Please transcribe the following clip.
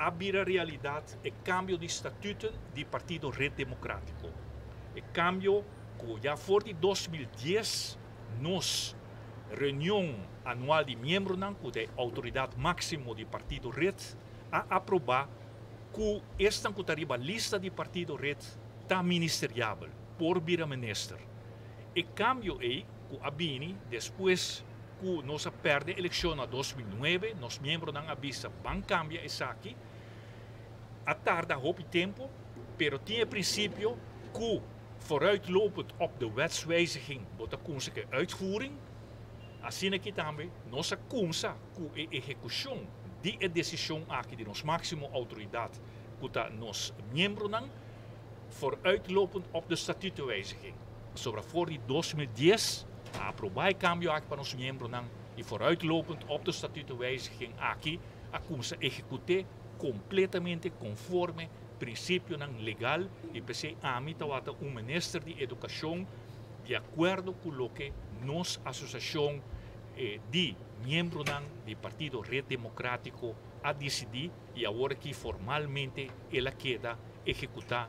A bira realidat e kambio di statuten di Partido Red Demokrátiko. E kambio ku ya for di 2010 nos reunion anual di miembronan, ku ta e outoridat máksimo di Partido Red, a aprobá ku esnan ku ta riba lista di Partido Red ta ministeriabel, por bira minister. E kambio ei ku a bini despues ku nos a pèrdè elekshon na 2009, nos miembronan a bisa ban kambia esaki. A tarda hopi tempu, pero tin e prinsipio ku vooruitlopend op de wetswijziging bo ta kuminsá ku e uitvoering. Asina aki tambe nos a kuminsá ku e ehekushon di e desishon aki di nos máksimo outoridat, ku ta nos miembronan, vooruitlopend op de statutenwijziging. Sobra for di 2010 a aprobá e kambio aki pa nos miembronan i vooruitlopend op de statutenwijziging aki a kuminsá ehekut'é kompletamente konforme prinsipionan legal i p'esei ami tabata un minister di edukashon di akuerdo ku loke nos asosiashon di miembronan di Partido Red Demokrátiko a disidí i awor aki formalmente el a keda ehekutá.